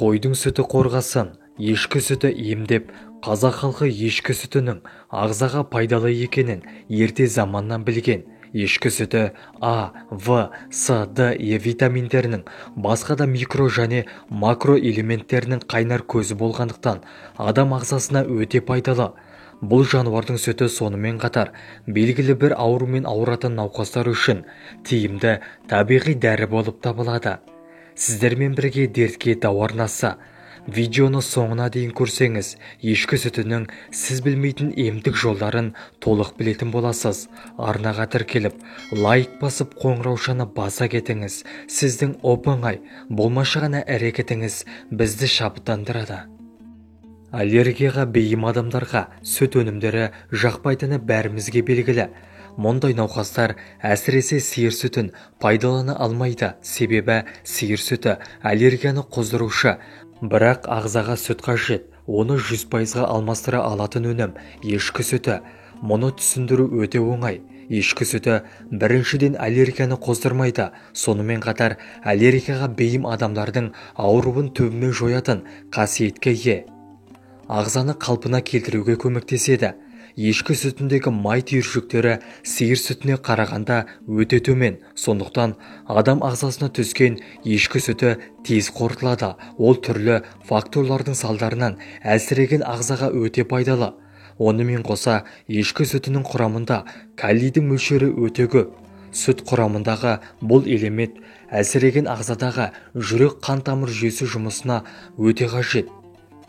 Қойдың сүті қорғасын, ешкі сүті емдеп, қазақ халқы ешкі сүтінің ағзаға пайдалы екенін ерте заманнан білген. Ешкі сүті А, В, С, Д, Е витаминдерінің, басқа да микро және макро элементтерінің қайнар көзі болғандықтан адам ағзасына өте пайдалы. Бұл жануардың сүті сонымен қатар белгілі бір аурумен ауыратын науқастар үшін тиімді табиғи дәрі болып табылады. Сіздермен бірге дертке дауа арнасы. Видеоны соңына дейін көрсеңіз, ешкі сүтінің сіз білмейтін емдік жолдарын толық білетін боласыз. Арнаға тіркеліп, лайк басып, қоңыраушаны баса кетіңіз. Сіздің оп-оңай, болмашы ғана әрекетіңіз бізді шабыттандырады. Аллергияға бейім адамдарға сүт өнімдері жақпайтыны бәрімізге белгілі. Мұндай науқастар әсіресе сиыр сүтін пайдалана алмайды, себебі сиыр сүті аллергияны қоздырушы. Бірақ ағзаға сүт қажет, оны 100%-ға алмастыра алатын өнім ешкі сүті. Мұны түсіндіру өте оңай. Ешкі сүті біріншіден аллергияны қоздырмайды, сонымен қатар аллергияға бейім адамдардың ауруын түбімен жоятын қасиетке ие. Ағзаны қалпына келтіруге көмектеседі. Ешкі сүтіндегі май түйіршіктері сиыр сүтіне қарағанда өте төмен, сондықтан адам ағзасына түскен ешкі сүті тез қорытылады. Ол түрлі факторлардың салдарынан әлсіреген ағзаға өте пайдалы. Онымен қоса ешкі сүтінің құрамында калийдің мөлшері өте көп. Сүт құрамындағы бұл элемент әлсіреген ағзадағы жүрек қан тамыр жүйесі жұмысына өте қажет.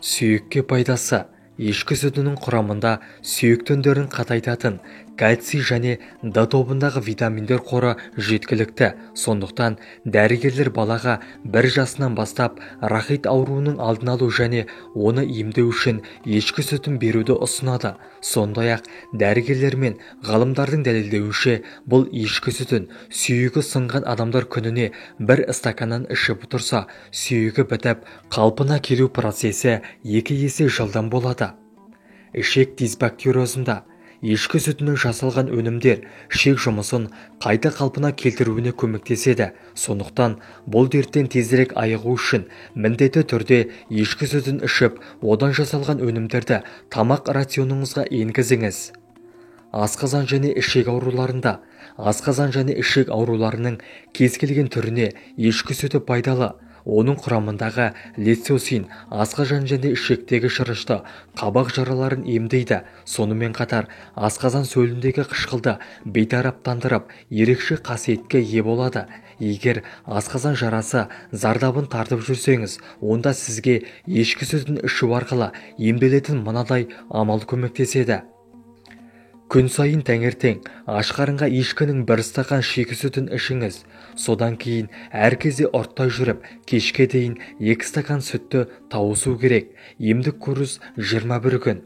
Сүйекке пайдасы. Ешкі сүтінің құрамында сүйек түндерін қатайтатын кальций және Д тобындағы витаминдер қоры жеткілікті. Сондықтан дәрігерлер балаға 1 жасынан бастап рахит ауруының алдын алу және оны емдеу үшін ешкі сүтін беруді ұсынады. Сондай-ақ дәрігерлер мен ғалымдардың дәлелдеуінше, бұл ешкі сүтін сүйегі сынған адамдар күніне 1 стаканнан ішіп отырса, сүйегі бітіп, қалпына келу процесі 2 есе жылдам болады. Ішек дисбактериозында ешкі сүтінен жасалған өнімдер ішек жұмысын қайта қалпына келтіруіне көмектеседі. Сондықтан бұл дерттен тезірек айығу үшін міндетті түрде ешкі сүтін ішіп, одан жасалған өнімдерді тамақ рационыңызға енгізіңіз. Асқазан және ішек ауруларында. Асқазан және ішек ауруларының кез келген түріне ешкі сүті пайдалы. Оның құрамындағы лецитин асқазан және ішектегі шырышты қабақ жараларын емдейді. Сонымен қатар асқазан сөліндегі қышқылды бейтараптандырып, ерекше қасиетке ие болады. Егер асқазан жарасы зардабын тартып жүрсеңіз, онда сізге ешкі сүтін ішу арқылы емделетін мынадай амал көмектеседі. Күн сайын таңертең аш қарынға ешкінің 1 стақан шикі сүтін ішіңіз. Содан кейін әр кезде ұрттай жүріп, кешке дейін 2 стақан сүтті тауысу керек. Емдік курс 21 күн.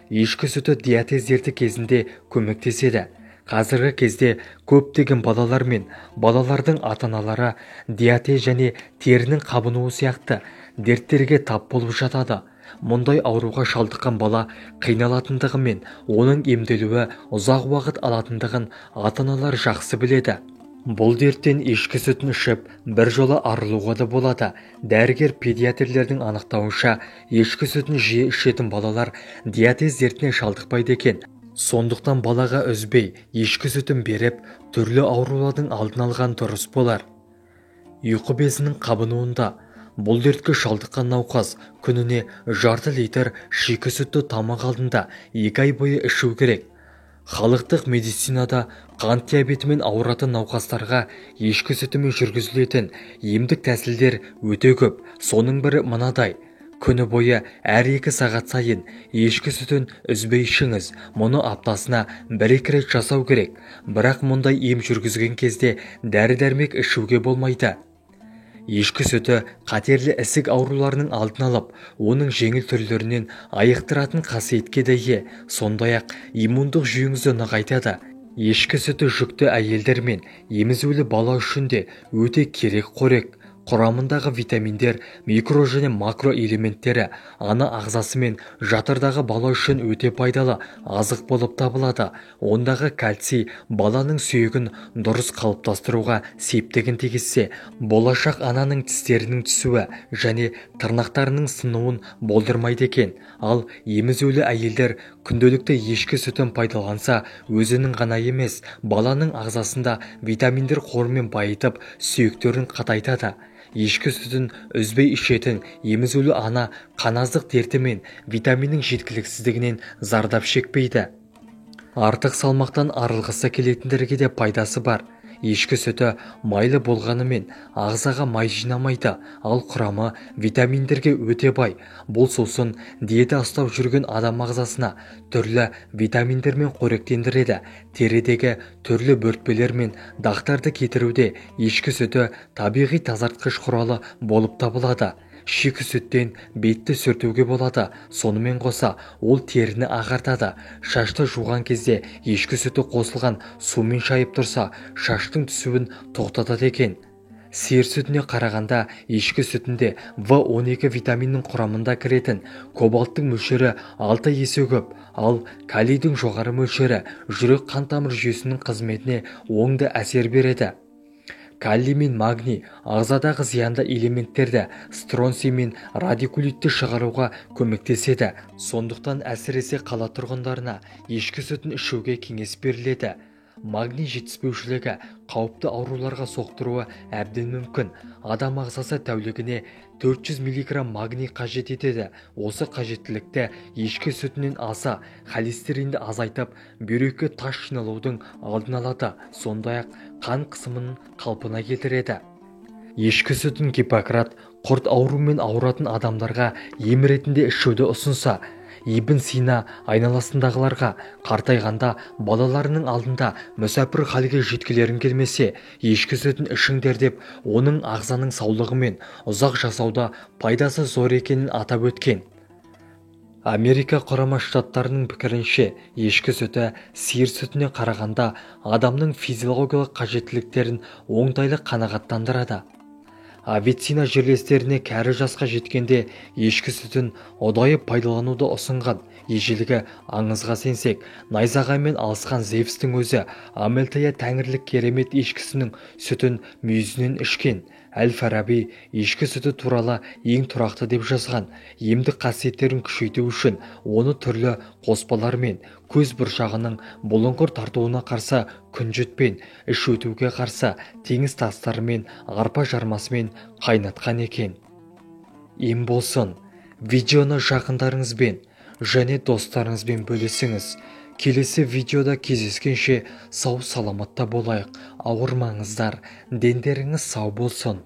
Ешкі сүті диатез дерті кезінде көмектеседі. Қазіргі кезде көптеген балалар мен балалардың ата-аналары диатез және терінің қабынуы сияқты дерттерге тап болып жатады. Мұндай ауруға шалдыққан бала қиналатындығы мен оның емделуі ұзақ уақыт алатындығын ата-аналар жақсы біледі. Бұл дерттен ешкі сүтін ішіп, бір жола арылуға да болады. Дәрігер педиатрлердің анықтауынша, ешкі сүтін жиі ішетін балалар диатез дертіне шалдықпайды екен. Сондықтан балаға үзбей ешкі сүтін беріп, түрлі аурулардың алдын алған дұрыс болар. Ұйқы безінің қабынуында бұл дертке шалдыққан науқас күніне жарты литр шикі сүтті тамақ алдында 2 ай бойы ішу керек. Халықтық медицинада қант диабетімен ауыратын науқастарға ешкі сүтімен жүргізілетін емдік тәсілдер өте көп. Соның бірі мынадай. Күні бойы әр 2 сағат сайын ешкі сүтін үзбей ішіңіз. Мұны аптасына 1-2 рет жасау керек. Бірақ мұндай ем жүргізген кезде дәрі-дәрмек ішуге болмайды. Ешкі сүті қатерлі ісік ауруларының алдын алып, оның жеңіл түрлерінен айықтыратын қасиетке де ие. Сондай-ақ иммундық жүйеңізді нығайтады. Ешкі сүті жүкті әйелдер мен емізулі бала үшін де өте керек қорек. Құрамындағы витаминдер, микро және макро элементтері ана ағзасы мен жатырдағы бала үшін өте пайдалы азық болып табылады. Ондағы кальций баланың сүйегін дұрыс қалыптастыруға септігін тигізсе, болашақ ананың тістерінің түсуі және тырнақтарының сынуын болдырмайды екен. Ал емізулі әйелдер күнделікті ешкі сүтін пайдаланса, өзінің ғана емес, баланың ағзасында витаминдер қорымен байытып, сүйектерін қатайтады. Ешкі сүтін үзбей ішетін емізулі ана қаназдық дерті мен витаминнің жеткіліксіздігінен зардап шекпейді. Артық салмақтан арылғысы келетіндерге де пайдасы бар. Ешкі сүті майлы болғанымен ағзаға май жинамайды, ал құрамы витаминдерге өте бай. Бұл сусын диета ұстап жүрген адам ағзасына түрлі витаминдермен қоректендіреді. Терідегі түрлі бөртпелер мен дақтарды кетіруде ешкі сүті табиғи тазартқыш құралы болып табылады. Шикі сүттен бетті сүртуге болады. Сонымен қоса, ол теріні ағартады. Шашты жуған кезде ешкі сүті қосылған сумен шайып тұрса, шаштың түсуін тоқтатады екен. Сиыр сүтіне қарағанда ешкі сүтінде В12 витаминінің құрамында кіретін кобальттың мөлшері 6 есе көп, ал калийдің жоғары мөлшері жүрек қан тамыр жүйесінің қызметіне оңды әсер береді. Калий мен магний ағзадағы зиянды элементтерді, стронций мен радикулитті шығаруға көмектеседі. Сондықтан әсіресе қала тұрғындарына ешкі сүтін ішуге кеңес беріледі. Магний жетіспеушілігі қауіпті ауруларға соқтыруы әбден мүмкін. Адам ағзасы тәулігіне 400 мг магний қажет етеді. Осы қажеттілікті ешкі сүтінен алса, холестеринді азайтып, бүйрекке тас жиналудың алдын алады, сондай-ақ қан қысымын қалпына келтіреді. Ешкі сүтін Гиппократ құрт ауруымен ауыратын адамдарға ем ретінде ішуді ұсынса, Ибн Сина айналасындағыларға қартайғанда балаларының алдында мүсәпір халге жеткілерің келмесе, ешкі сүтін ішіңдер деп, оның ағзаның саулығы мен ұзақ жасауда пайдасы зор екенін атап өткен. Америка Құрама Штаттарының пікірінше, ешкі сүті сиыр сүтіне қарағанда адамның физиологиялық қажеттіліктерін оңтайлы қанағаттандырады. Авиценна жерлестеріне кәрі жасқа жеткенде ешкі сүтін ұдайы пайдалануды ұсынған. Ежелгі аңызға сенсек, найзағаймен алысқан Зевстің өзі Амельтая тәңірлік керемет ешкісінің сүтін мүйізінен ішкен. Әл-Фараби ешкі сүті туралы ең тұрақты деп жазған. Емдік қасиеттерін күшейту үшін оны түрлі қоспалармен, көз бұршағының бұлыңғыр тартуына қарсы күнжітпен, іш өтуге қарсы теңіз тастарымен, арпа жармасымен қайнатқан екен. Ем болсын. Видеоны жақындарыңызбен және достарыңызбен бөлісіңіз. Келесі видеода кездескенше сау саламатта болайық. Ауырмаңыздар, дендеріңіз сау болсын.